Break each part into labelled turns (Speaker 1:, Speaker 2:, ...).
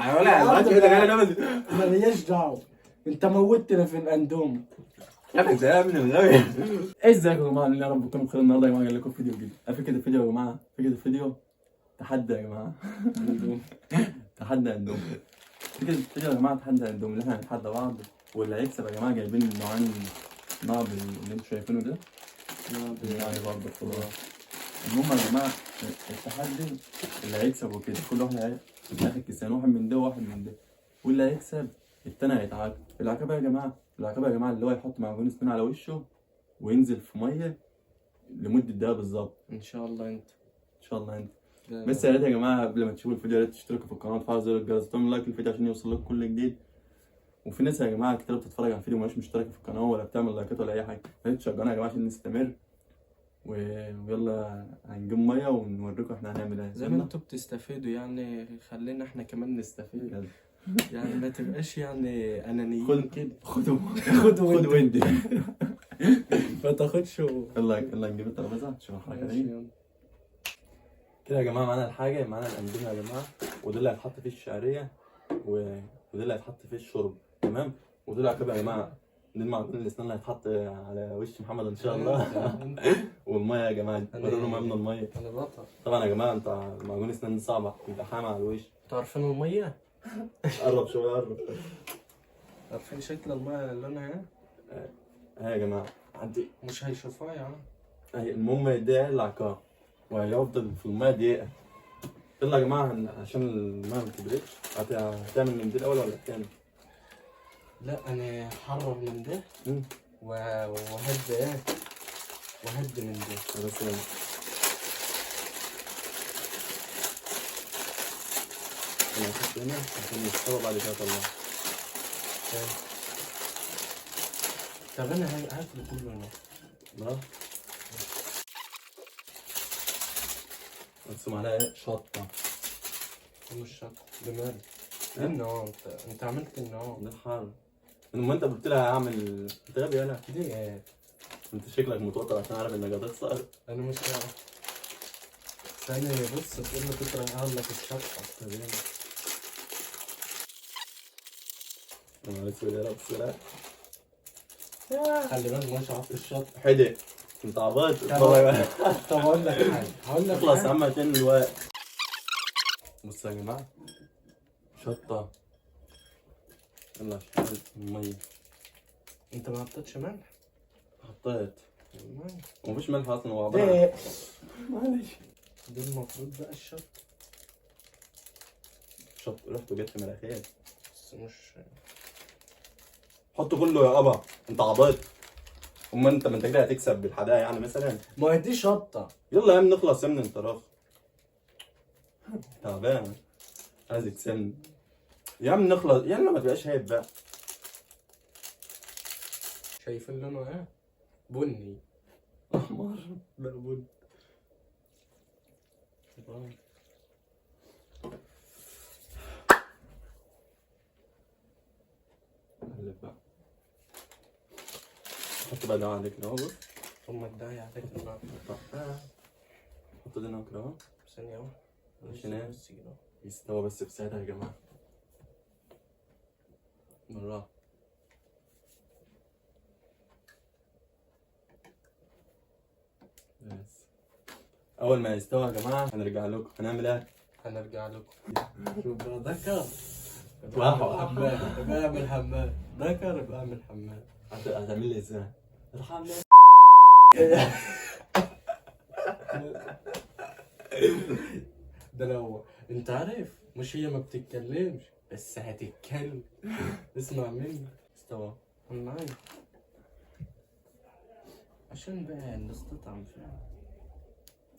Speaker 1: ولا كده.
Speaker 2: مالياش دعوه، انت موتنا في الاندومي.
Speaker 1: يا ابني يا ابني الغبي.
Speaker 3: ازيكم يا جماعه؟ يا رب تكونوا بخير. النهارده يا جماعة جاي لكم فيديو جديد. فكرة الفيديو يا جماعة، فكرة الفيديو تحدي يا جماعة. تحدي اندومي. فكرة الفيديو يا جماعة تحدي اندومي، اللي احنا هنتحدى بعض واللي هيكسب يا جماعة. جايبين نوعين، نوع اللي انتوا شايفينه ده، النوع ده برضه خضار. المهم يا جماعة التحدي اللي هيكسب وكده، كل واحد هياخد كيسين، واحد من ده وواحد من ده، واللي هيكسب التاني هيتعاقب. العقاب يا جماعة، العقاب يا جماعة اللي هو يحط معجون سنان على وشه وينزل في مية لمدة دقيقة بالظبط.
Speaker 2: ان شاء الله انت.
Speaker 3: ان شاء الله انت. بس يا ريت يا جماعة قبل ما تشوفوا الفيديو يا ريت تشتركوا في القناة وتفعلوا زر الجرس وتعملوا like للفيديو عشان يوصل لكم كل جديد. وفي ناس يا جماعة كتير بتتفرج على الفيديو ومش مشتركة في القناة ولا بتعمل لايكات ولا اي حاجة، يا ريت تشجعونا يا جماعة عشان نستمر. ويلا هنجيب مية ونوريكم احنا هنعمل ايه.
Speaker 2: زي ما انتوا بتستفيدوا يعني خلينا احنا كمان نستفيد.
Speaker 3: يلا.
Speaker 2: يعني ما تبقاش يعني انانيين كده.
Speaker 3: خدوا
Speaker 2: خد
Speaker 3: خد
Speaker 2: وانت
Speaker 3: ودي.
Speaker 2: ما تاخدش
Speaker 3: يلا يلا نجيب الترابيزة نشوف الحركة
Speaker 2: ماشي
Speaker 3: دي
Speaker 2: يلا.
Speaker 3: كده يا جماعة. معانا الحاجة، معانا الاندومي يا جماعة، وده اللي هيتحط فيه الشعرية وده اللي هيتحط فيه الشرب، تمام؟ وده العقاب يا جماعة، ده المعجون الاسنان اللي هيتحط على وش محمد ان شاء الله. والمية يا جماعة، وروا له من المية.
Speaker 2: انا بطل.
Speaker 3: طبعا يا جماعة انت معجون الاسنان دي صعبة، بيبقى حامي على الوش.
Speaker 2: انتوا عارفين المية؟
Speaker 3: قرب شوية، قرب.
Speaker 2: عارفين شكل المية لونها ايه؟
Speaker 3: ها يا جماعة عدي.
Speaker 2: مش هيشوفوها يا عم.
Speaker 3: اهي المهم ده العقاب وهيفضل في المية دقيقة. يلا يا جماعة عشان المية ما تبردش. هتعمل من دي الاول ولا التاني؟
Speaker 2: لا انا هحرر من ده وهد ايه؟ وهد من ده.
Speaker 3: خلاص يلا. انا هحط هنا عشان يستوى بعد كده اطلعه.
Speaker 2: طب انا هاكل كله انا.
Speaker 3: لا بس معلقه شطه.
Speaker 2: مش شطه ده مالك؟ ايه النوع انت عملت النوع
Speaker 3: ده الحر. المهم انت قلت لها هعمل، انت غبي يالا.
Speaker 2: دي ايه؟
Speaker 3: انت شكلك متوتر عشان عارف انك هتخسر.
Speaker 2: انا مش عارف. ثانية بص تقول له تكره اقول لك الشطة.
Speaker 3: طب يلا. يا نهار اسود يا رب السلام.
Speaker 2: خلي بالك مش عارف الشطة.
Speaker 3: حدق انت عبيط. اتفرج بقى.
Speaker 2: طب اقول لك حاجة، هقول لك
Speaker 3: اخلص يا
Speaker 2: حاجة.
Speaker 3: عم عشان الوقت. بص يا جماعة شطة. يلا عشان المية.
Speaker 2: انت ما حطيتش ملح؟
Speaker 3: حطيت.
Speaker 2: المية.
Speaker 3: ومفيش ملح اصلا، هو عبارة عن
Speaker 2: ده
Speaker 3: معلش.
Speaker 2: ده المفروض بقى الشطة.
Speaker 3: شط ريحته جت في مناخيري.
Speaker 2: بس مش
Speaker 3: حط كله يا ابا، انت عبيط. امال انت ما انت كده هتكسب بالحداقة يعني مثلا.
Speaker 2: ما هي دي شطة.
Speaker 3: يلا يا عم نخلص يا ابني، انت راخ تعبان عايز تسمن يا عم. نخلص يلا، ما تبقاش هايب بقى.
Speaker 2: شايفين لونه ايه؟ بني.
Speaker 3: احمر.
Speaker 2: لا بني.
Speaker 3: قلب بقى. حط بقى ده عليك اهو. بص
Speaker 2: ثم ادعي عليك النار.
Speaker 3: حط ده هنا كده اهو.
Speaker 2: ثانية واحدة.
Speaker 3: عشان ايه؟
Speaker 2: بس كده.
Speaker 3: يستوى بس في ساعتها يا جماعة. بالراحة. بس أول ما يستوى يا جماعة هنرجع لكم. هنعمل إيه؟
Speaker 2: هنرجع لكم. شوف بقى ذكر.
Speaker 3: واحد.
Speaker 2: حمام. بعمل حمام. ذكر بعمل حمام.
Speaker 3: هتعمل لي إزاي؟ الحمام.
Speaker 2: ده لو انت عارف مش هي ما بتتكلمش بس هتتكلم. اسمع مني.
Speaker 3: استوى.
Speaker 2: انا عارف. عشان بقى نستطعم فعلا.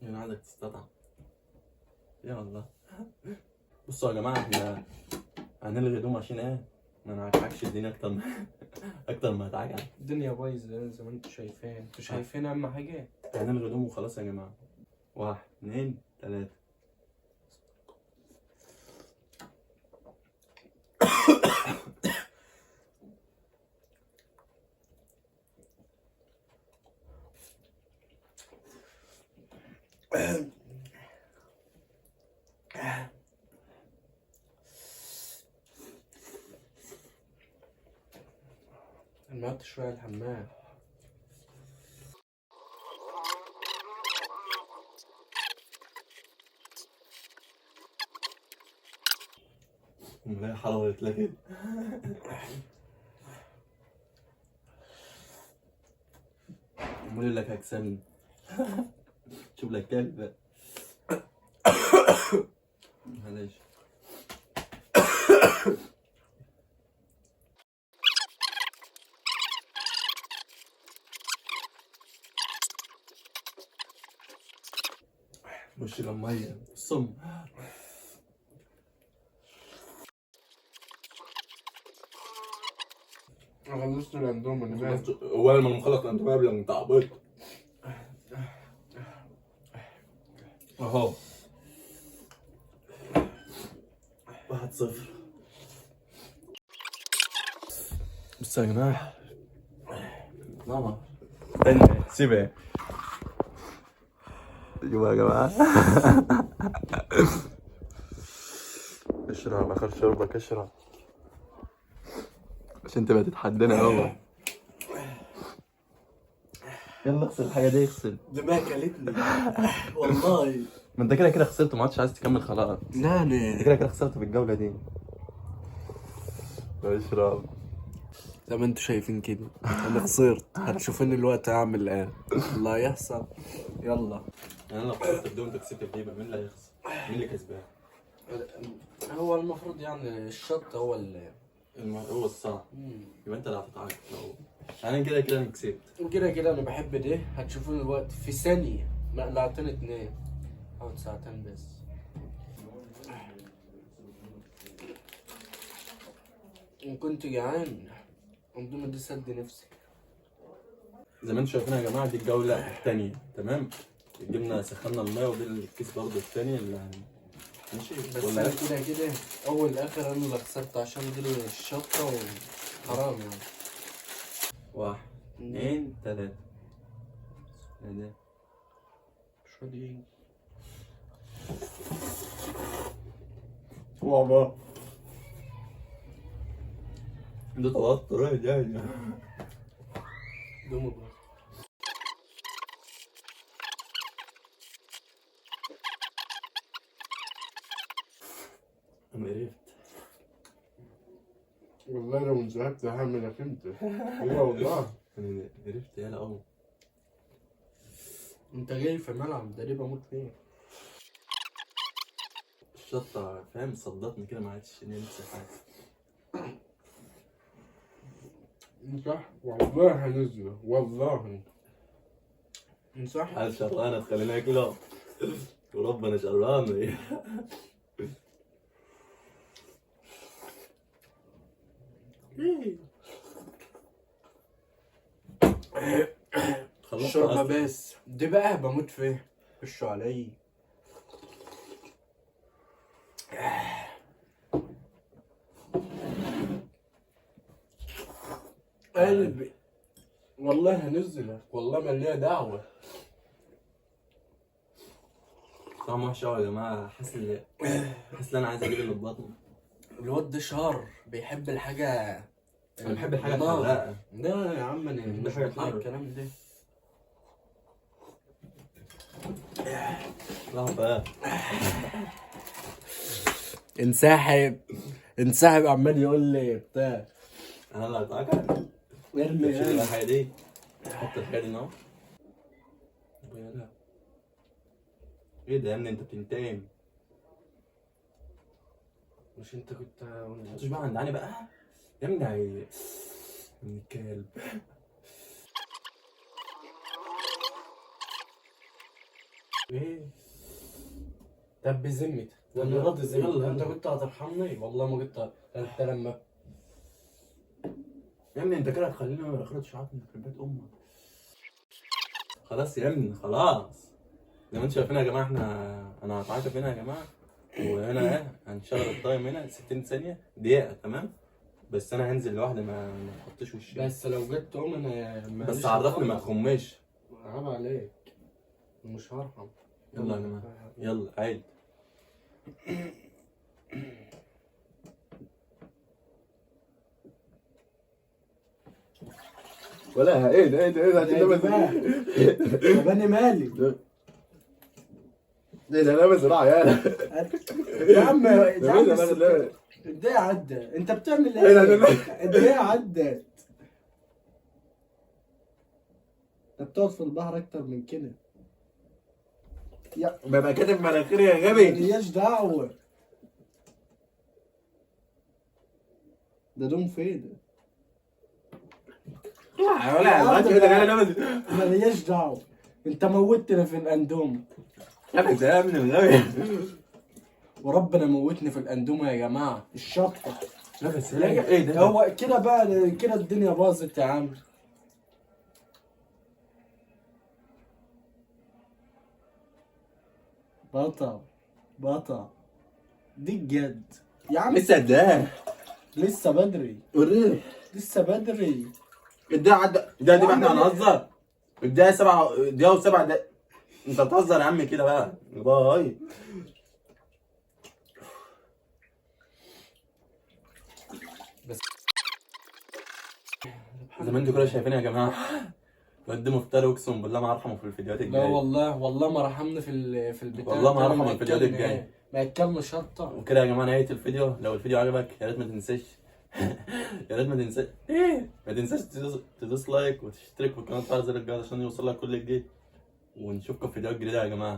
Speaker 3: يعني عايزك تستطعم. يا الله. بصوا يا جماعة احنا هنلغي دوم عشان ايه؟ ما نعكعكش الدنيا اكتر ما اكتر ما هتعكعك.
Speaker 2: الدنيا بايظة زي ما انتوا شايفين. انتوا شايفين اهم حاجة؟
Speaker 3: هنلغي دوم وخلاص يا جماعة. 1 2 3.
Speaker 2: ما شوية الحمام.
Speaker 3: لا حلاوة لكن بقول لك هكسبني. شوف لك كلب. معلش.
Speaker 2: مش المية
Speaker 3: الصم.
Speaker 2: انا خلصت الاندومي انا.
Speaker 1: هو لما مخلص الاندومي قبل ما تعبط
Speaker 3: اهو 1-0. بصوا يا جماعة، ماما استنى سيبها. شوفوا يا جماعة. اشرب اخر شربك، اشرب عشان تبقى تتحدانا. اهو يلا اغسل الحاجة دي، اغسل.
Speaker 2: دماغي كلتني والله.
Speaker 3: ما انت كده كده خسرت وما عادش عايز تكمل خلاص.
Speaker 2: لا
Speaker 3: انت كده كده خسرت في الجولة دي. اشرب.
Speaker 2: زي ما انتوا شايفين كده انا خسرت. هتشوفوني الوقت هعمل ايه الله يحصل. يلا
Speaker 3: انا لو خسرت في دي وانت كسبت في دي يبقى مين اللي هيخسر؟ مين اللي كسبان؟
Speaker 2: هو المفروض يعني الشط هو اللي
Speaker 3: هو الصح. يبقى انت اللي هتتعاقب. لو انا كده كده انا كسبت
Speaker 2: وكده كده انا بحب ده. هتشوفوني الوقت في ثانية مقلعتين 2 او 9 بس. وكنت جعان اندومي دي سد نفسي.
Speaker 3: زي ما انتم شايفين يا جماعة دي الجولة الثانية، تمام؟ جبنا سخنا المية ودي الكيس برضه الثاني اللي ماشي.
Speaker 2: بس انا كده كده اول اخر انا اللي خسرت عشان دي الشطه وحرام يعني.
Speaker 3: 1 2 3. ايه ده؟
Speaker 2: مش راضي يجي.
Speaker 3: بابا ده توتر يعني.
Speaker 2: دوم بقى.
Speaker 3: انا قرفت
Speaker 2: والله. لو انسحبت هعمل انت. ايوه والله
Speaker 3: انا قرفت. يالا قوم.
Speaker 2: انت جاي في ملعب ده ليه؟ بموت فيه
Speaker 3: الشطه فاهم، صدتني كده ما عادش نفسي حاجة.
Speaker 2: صح والله هنزله والله. صح
Speaker 3: هل شرانه تخليني اكله؟ وربنا شرانه.
Speaker 2: الشوربة بس دي بقى بموت فيه. خشوا علي. قلبي والله هنزلك والله ما ليا دعوة.
Speaker 3: طعم وحش قوي يا جماعة. حاسس ان انا عايز اجيب اللي في بطني.
Speaker 2: الواد ده شر، بيحب الحاجة.
Speaker 3: انا بحب الحاجة الحراقة.
Speaker 2: لا يا عم انا مش بحب الكلام ده.
Speaker 3: لحظة.
Speaker 2: انسحب انسحب، عمال يقول لي بتاع.
Speaker 3: انا اللي هتعاقب.
Speaker 2: ارمي
Speaker 3: شيل الحاجة دي، حط الحاجة دي اهو.
Speaker 2: يلا
Speaker 3: ايه ده يا ابني؟ انت بتنتقم.
Speaker 2: مش انت كنت
Speaker 3: ما تحطش بقى عند علي بقى يا ابني. من الكلب.
Speaker 2: ايه؟ طب بذمتك ولا راضي ذمتك انت كنت هترحمني؟ والله ما كنت. انت لما
Speaker 3: يا ابني انت كده هتخليني ما اخرج شعرك من بيت امك. خلاص يا ابني خلاص. زي ما انتم شايفين يا جماعة احنا انا هتعاقب هنا يا جماعة، وهنا ايه هنشغل ال time هنا 60 ثانية دقيقة، تمام؟ بس انا هنزل لوحدي، ما تحطش وشي.
Speaker 2: بس لو جيت تقوم انا
Speaker 3: بس عرفني ما تخمش.
Speaker 2: عيب عليك، مش هرحم.
Speaker 3: يلا يا جماعة يلا عيد.
Speaker 1: ولا ايه ده ايه ده ايه ده
Speaker 2: يا جماعة. طب انا مالي؟
Speaker 1: ايه ده انا بزرع يا
Speaker 2: يا عم يا عم
Speaker 1: ده
Speaker 2: الدقيقة عدت، انت بتعمل
Speaker 1: ايه ده؟
Speaker 2: ايه؟ الدقيقة عدت. انت بتقعد في البحر اكتر من كده. يا
Speaker 1: ببقى كاتب مناخيري يا غبي.
Speaker 2: مالياش دعوة. ده دوم فين ده؟
Speaker 1: ولا ايه ده انا
Speaker 2: مالياش دعوة. انت موتني في الاندومي.
Speaker 1: نفس يا ابن الغبي.
Speaker 2: وربنا موتني في الاندومي يا جماعة، الشطة.
Speaker 1: نفس ايه ده؟
Speaker 2: هو كده بقى، كده الدنيا باظت يا عم. بطل بطل دي الجد يا عم.
Speaker 1: لسه ده
Speaker 2: لسه بدري،
Speaker 1: وريني
Speaker 2: لسه بدري.
Speaker 1: الدقيقة عدى الدقيقة دي بقى احنا هنهزر. الدقيقة 7 دقيقة و7 دقايق. انت بتهزر يا عم كده بقى. باي.
Speaker 2: بس
Speaker 3: زي ما انتوا كده شايفين يا جماعة، الواد مفتري، اقسم بالله ما هرحمه في الفيديوهات
Speaker 2: لا
Speaker 3: الجاية.
Speaker 2: والله والله ما رحمني في البتاع.
Speaker 3: والله ما رحمه الفيديوهات الجاية.
Speaker 2: ما ياكلنا شطه.
Speaker 3: وكده يا جماعة نهاية الفيديو. لو الفيديو عجبك يا ريت ما تنساش يا ريت ما تنساش ايه ما تنساش تدوس like وتشترك في القناة وتفعل زر الجرس عشان يوصلك كل جديد، ونشوفكم في فيديوهات جديدة يا جماعة.